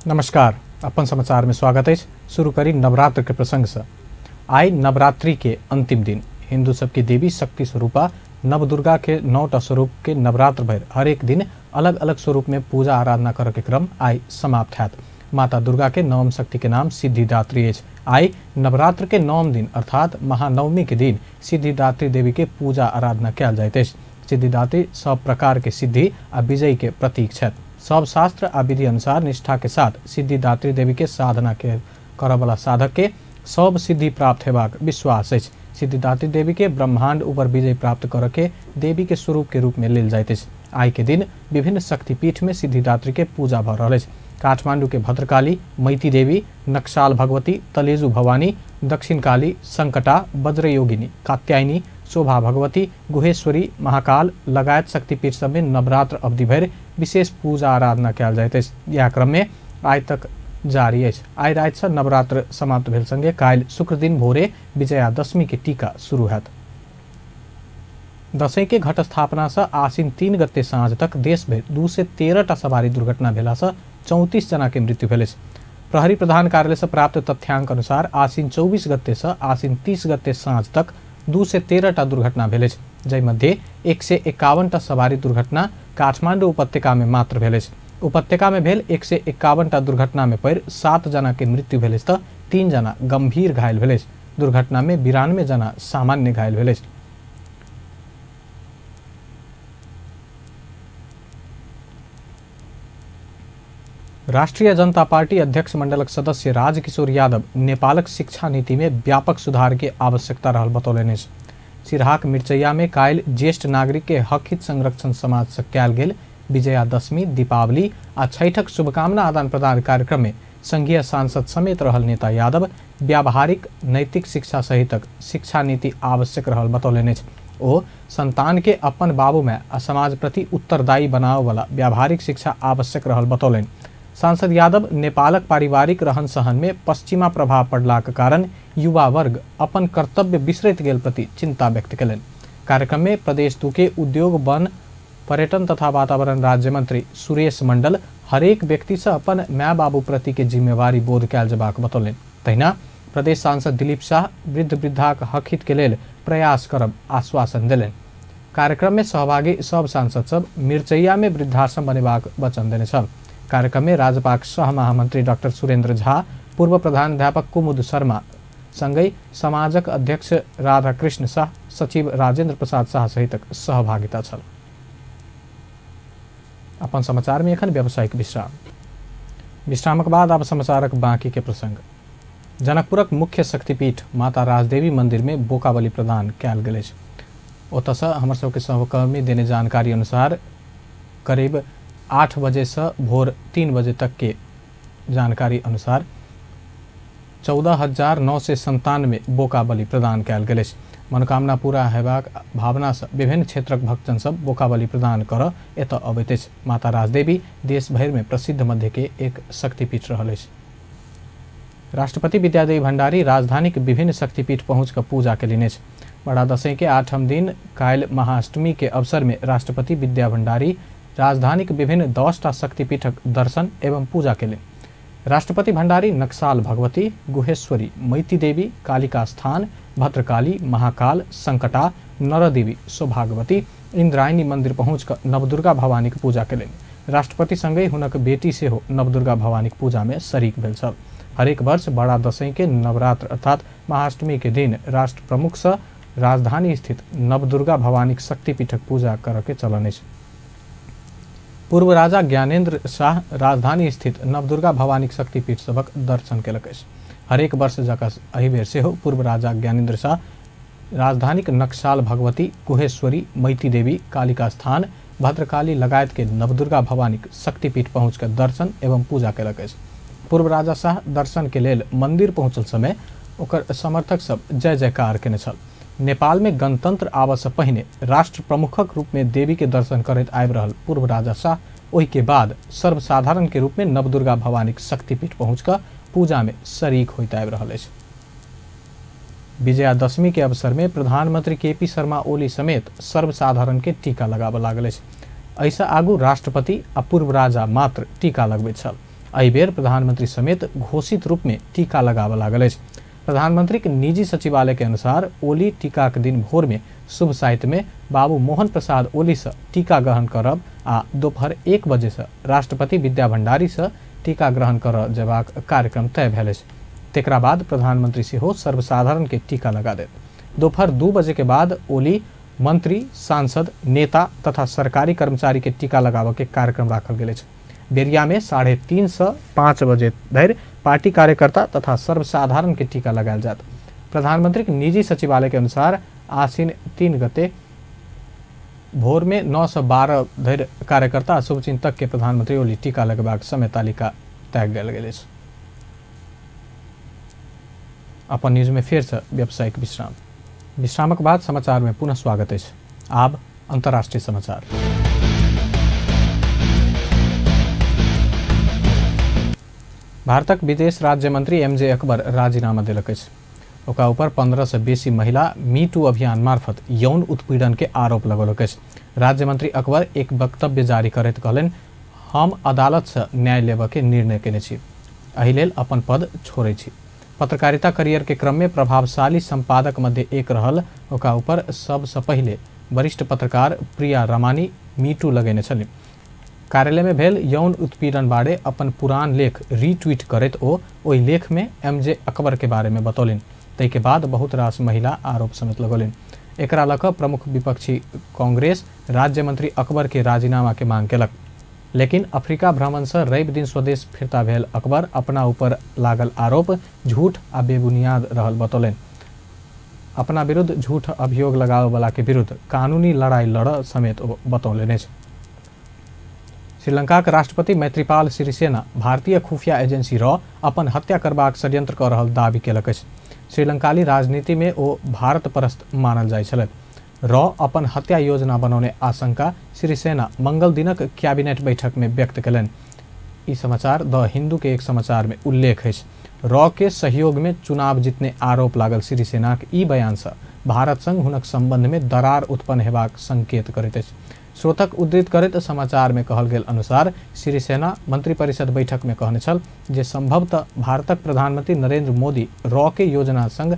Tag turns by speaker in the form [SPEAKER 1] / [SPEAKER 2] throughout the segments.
[SPEAKER 1] नमस्कार, अपन समाचार में स्वागत है। शुरू करी नवरात्र के प्रसंग से। आई नवरात्रि के अंतिम दिन हिंदू सबके देवी शक्ति स्वरूपा नवदुर्गा के 9टा स्वरूप के नवरात्र भर हरेक दिन अलग अलग स्वरूप में पूजा आराधना करे के क्रम आई समाप्त हैत। माता दुर्गा के नवम शक्ति के नाम सिद्धिदात्री अछि। आई नवरात्र के नवम दिन अर्थात महानवमी के दिन सिद्धिदात्री देवी के पूजा आराधना कयल जाइत अछि। सिद्धिदात्री सब प्रकार के सिद्धि आ विजय के प्रतीक छथि। सब शास्त्र आ विधि अनुसार निष्ठा के साथ सिद्धिदात्री देवी के साधना के करऽवला साधक के सब सिद्धि प्राप्त हेबाक विश्वास अछि। सिद्धिदात्री देवी के ब्रह्मांड ऊपर विजय प्राप्त करऽ के देवी के स्वरूप के रूप में लेल जाइत अछि। आइ के दिन विभिन्न शक्तिपीठ में सिद्धिदात्री के पूजा भऽ रहल अछि। काठमांडू के भद्रकाली, मैती देवी, नक्साल भगवती, तलेजू भवानी, दक्षिण काली, संकटा, वज्रयोगिनी, कात्यायनी, शोभा भगवती, गुहेश्वरी, महाकाल लगायत शक्तिपीठ सब में नवरात्र अवधि भरि विशेष पूजा आराधना कयल जाइत अछि। इएह क्रम में आइ तक जारी अछि। आइ राति से नवरात्र समाप्त भेल संगे काल्हि शुक्र दिन भोरे विजयादशमी के टीका शुरू हैत। दशैं के घट स्थापना से आश्विन 3 गते साँझ तक देश भरि 213टा सवारी दुर्घटना भेला से 34 जना के मृत्यु भेल अछि। प्रहरी प्रधान कार्यालय से प्राप्त तथ्यांक अनुसार आश्विन 24 गते से आश्विन 30 गते साँझ तक 213टा दुर्घटना भेल अछि, जाहि 151टा सवारी दुर्घटना काठमांडू उपत्यका में मात्र भेल अछि। उपत्यका में भेल 151टा दुर्घटना में पड़ि 7 जना के मृत्यु भेल अछि तऽ 3 जना गंभीर घायल भेल अछि। दुर्घटना में 92 जना सामान्य घायल भेल अछि। राष्ट्रीय जनता पार्टी अध्यक्ष मंडलक सदस्य राजकिशोर यादव नेपालक शिक्षा नीति में व्यापक सुधार के आवश्यकता रहल बतौलनि अछि। सिरहाक मिर्चैया में काल्हि ज्येष्ठ नागरिक के हक हित संरक्षण समाज से कयल गेल विजयादशमी, दीपावली आ छठक शुभकामना आदान प्रदान कार्यक्रम में संघीय सांसद समेत रहल नेता यादव व्यावहारिक नैतिक शिक्षा सहितक शिक्षा नीति आवश्यक रहल बतौलनि अछि। ओ संतान के अपन बाबूमाय आ समाज प्रति उत्तरदायी बनाबऽवला व्यावहारिक शिक्षा आवश्यक रहल बतौलनि। सांसद यादव नेपालक पारिवारिक रहन सहन में पश्चिमा प्रभाव पड़लाक कारण युवा वर्ग अपन कर्तव्य बिसरैत गेल प्रति चिंता व्यक्त कयलनि। कार्यक्रम में प्रदेश 2 के उद्योग, वन, पर्यटन तथा वातावरण राज्य मंत्री सुरेश मंडल हरेक व्यक्ति से अपन my बाबू प्रति के जिम्मेवारी बोध कयल जेबाक बतौलनि। तहिना प्रदेश सांसद दिलीप शाह वृद्ध वृद्धाक हक हित के लेल प्रयास करब आश्वासन देलनि। कार्यक्रम में सहभागी सब सांसद सब मिर्चैया में वृद्धाश्रम बनेबाक वचन देने छल। कार्यक्रम में राजपाक सह महामंत्री डॉक्टर सुरेंद्र झा, पूर्व प्रधानाध्यापक कुमुद शर्मा संगहि समाजक अध्यक्ष राधाकृष्ण शाह, सचिव राजेंद्र प्रसाद शाह सहितक सहभागिता छल। अपन समाचार में एखन व्यावसायिक विश्राम। विश्रामक बाद आब समाचारक बाकी के प्रसंग। जनकपुरक मुख्य शक्तिपीठ माता राजदेवी मंदिर में बोका बलि प्रदान कयल गेल अछि। ओतऽसँ हमर सबके सहकर्मी देने जानकारी अनुसार करीब 8 बजे से भोर 3 बजे तक के जानकारी अनुसार 14,997 बोका बलि प्रदान कयल गेल अछि। मनोकामना पूरा हेबाक भावना से विभिन्न क्षेत्रक भक्तजन सब बोका बलि प्रदान करऽ एतऽ अबैत अछि। माता राजदेवी देश भरि में प्रसिद्ध मध्य के एक शक्तिपीठ रहल अछि। राष्ट्रपति विद्यादेवी भण्डारी राजधानीक विभिन्न शक्तिपीठ पहुँच कऽ पूजा कयलनि अछि। बड़ा दशैं के 8म दिन काल्हि महाअष्टमी के अवसर में राष्ट्रपति विद्या भण्डारी राजधानीक विभिन्न 10टा शक्तिपीठक दर्शन एवं पूजा कयलनि। राष्ट्रपति भण्डारी नक्साल भगवती, गुहेश्वरी, मैती देवी, कालिका स्थान, भद्रकाली, महाकाल, संकटा, नरदेवी, सौभाग्यवती, इंद्रायणी मंदिर पहुँच कऽ नवदुर्गा भवानीक पूजा कयलनि। राष्ट्रपति संगहि हुनक बेटी सेहो नवदुर्गा भवानीक पूजा में शरीक भेल छल। हरेक वर्ष बड़ा दशैं के नवरात्र अर्थात महाअष्टमी के दिन राष्ट्र प्रमुख सँ राजधानी स्थित नवदुर्गा भवानीक शक्तिपीठक पूजा करऽ के चलन अछि। पूर्व राजा ज्ञानेन्द्र शाह राजधानी स्थित नवदुर्गा भवानीक शक्तिपीठ सभक दर्शन कयलक अछि। हरेक वर्ष जकाँ एहि बेर सेहो पूर्व राजा ज्ञानेन्द्र शाह राजधानीक नक्साल भगवती, गुहेश्वरी, मैती देवी, कालिका स्थान, भद्रकाली लगायत के नवदुर्गा भवानीक शक्तिपीठ पहुँच कऽ दर्शन एवं पूजा कयलक अछि। पूर्व राजा शाह दर्शन के लेल मंदिर पहुँचल समय ओकर समर्थक सब जय जयकार केने छल। नेपाल में गणतंत्र आबऽ से पहिने राष्ट्र प्रमुखक रूप में देवी के दर्शन करैत आबि रहल पूर्व राजा शाह ओहि के बाद सर्वसाधारण के रूप में नवदुर्गा भवानीक शक्तिपीठ पहुँच कऽ पूजा में शरीक होइत आबि रहल अछि। विजयादशमी के अवसर में प्रधानमंत्री केपी शर्मा ओली समेत सर्वसाधारण के टीका लगाबऽ लागल अछि। एहिसँ आगू राष्ट्रपति आ पूर्व राजा मात्र टीका लगबैत छल। एहि बेर प्रधानमंत्री समेत घोषित रूप में टीका लगाबऽ लागल अछि। प्रधानमंत्री के निजी सचिवालय के अनुसार ओली टीका के दिन भोर में शुभ साइत में बाबू मोहन प्रसाद ओली से टीका ग्रहण करब आ दोपहर 1 बजे से राष्ट्रपति विद्या भंडारी से टीका ग्रहण कर जेबाक कार्यक्रम तय भेल अछि। तेकरा बाद प्रधानमंत्री सेहो सर्वसाधारण के टीका लगा देत। दोपहर 2 बजे के बाद ओली मंत्री, सांसद, नेता तथा सरकारी कर्मचारी के टीका लगाबऽ के कार्यक्रम राखल गेल अछि। बेरिया में 3:30 से 5 बजे धरि पार्टी कार्यकर्ता तथा सर्वसाधारण के टीका लगायल जायत। प्रधानमंत्री के निजी सचिवालय के अनुसार आश्विन 3 गते भोर में 9 से 12 धरि कार्यकर्ता शुभचिंतक के प्रधानमंत्री ओली टीका लगेबाक समय तालिका तय कयल गेल अछि। अपन न्यूज में फेर से व्यावसायिक विश्राम। विश्रामक बाद समाचार में पुनः स्वागत अछि। आब अंतर्राष्ट्रीय समाचार। भारतक विदेश राज्य मंत्री एमजे अकबर राजीनामा देलक अछि। ओकरा ऊपर 15 से बेसी महिला मी टू अभियान मार्फत यौन उत्पीड़न के आरोप लगौलक अछि। राज्य मंत्री अकबर एक वक्तव्य जारी करैत कहलनि, हम अदालत से न्याय लेबऽ के निर्णय केने छी, एहि लेल अपन पद छोड़ै छी। पत्रकारिता करियर के क्रम में प्रभावशाली संपादक मध्य एक रहल ओकरा ऊपर सबसे पहिले वरिष्ठ पत्रकार प्रिया रमानी मी टू लगेने छली। कार्यालय में भेल यौन उत्पीड़न बारे अपन पुरान लेख रीट्वीट करैत ओ ओहि लेख में एमजे अकबर के बारे में बतौलनि। ताहिके बाद बहुत रास महिला आरोप समेत लगौलनि। एकरा लऽ कऽ प्रमुख विपक्षी कांग्रेस राज्य मंत्री अकबर के राजीनामा के मांग केलक। लेकिन अफ्रीका भ्रमण से रवि दिन स्वदेश फिरता भेल अकबर अपना ऊपर लागल आरोप झूठ आ बेबुनियाद रहल बतौलनि। अपना विरुद्ध झूठ अभियोग लगाबऽ वाला के विरुद्ध कानूनी लड़ाई लड़ऽ समेत ओ बतौलनि अछि। श्रीलंका के राष्ट्रपति मैत्रीपाल सिरिसेना भारतीय खुफिया एजेंसी रॉ अपन हत्या करबाक षड्यंत्र कऽ रहल दावी केलक अछि। श्रीलंकाली राजनीति में ओ भारत परस्त मानल जाइ छलथि। रॉ अपन हत्या योजना बनौने आशंका सिरिसेना मंगल दिनक कैबिनेट बैठक में व्यक्त केलनि। ई समाचार द हिंदू के एक समाचार में उल्लेख अछि। रॉ के सहयोग में चुनाव जीतने आरोप लागल सिरिसेनाक ई बयान से भारत संग हुनक संबंध में दरार उत्पन्न हेबाक संकेत करैत अछि। स्रोतक उद्धृत करैत समाचार में कहल गेल अनुसार सिरिसेना मंत्रिपरिषद बैठक में कहने छल जे संभवतः भारतक प्रधानमंत्री नरेंद्र मोदी रॉ के योजना संग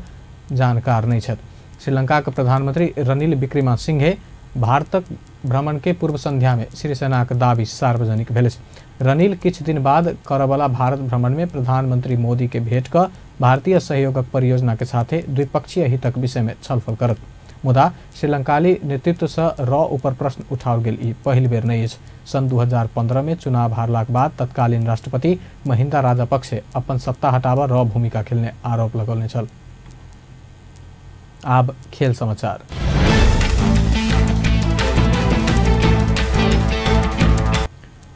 [SPEAKER 1] जानकार नहीं छथि। श्रीलंका के प्रधानमंत्री रनिल विक्रमासिंघे भारतक भ्रमण के पूर्व संध्या में सिरिसेनाक दावी सार्वजनिक भेल अछि। रनिल किछु दिन बाद करऽवला भारत भ्रमण में प्रधानमंत्री मोदी के भेंट कऽ भारतीय सहयोगक परियोजना के साथे द्विपक्षीय हितक विषय में छलफल करत। मुदा श्रीलंकाली नेतृत्व से रॉ ऊपर प्रश्न उठाओल गेल ई पहिल बेर नहि अछि। सन 2015 में चुनाव हारलाक बाद तत्कालीन राष्ट्रपति महिंदा राजापक्षे अपन सत्ता हटाबऽ रॉ भूमिका खेलने आरोप लगौने छल। आब खेल समाचार।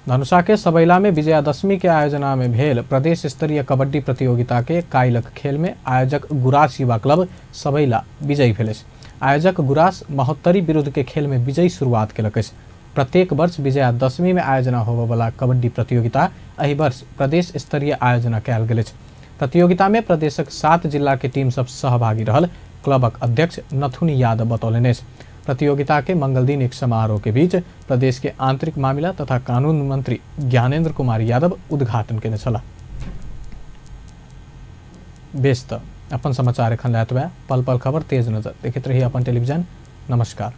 [SPEAKER 1] धनुषा के सबैला में विजयादशमी के आयोजना में भेल प्रदेश स्तरीय कबड्डी प्रतियोगिता के काइलक खेल में आयोजक गुरास युवा क्लब सबैला विजयी भेल अछि। आयोजक गुरास महोत्तरी विरुद्ध के खेल में विजयी शुरुआत केलक अछि। प्रत्येक वर्ष विजयादशमी में आयोजना होबयवला कबड्डी प्रतियोगिता एहि वर्ष प्रदेश स्तरीय आयोजना कयल गेल अछि। प्रतियोगिता में प्रदेशक 7 जिला के टीम सब सहभागी रहल क्लबक अध्यक्ष नथुनी यादव बतौलनि अछि। प्रतियोगिता के मंगल दिन एक समारोह के बीच प्रदेश के आंतरिक मामिला तथा कानून मंत्री ज्ञानेन्द्र कुमार यादव उद्घाटन केने छलाह। बेस त अपन समाचार एखन एतबे। पल पल खबर तेज नजर देखैत रही अपन टेलीविजन। नमस्कार।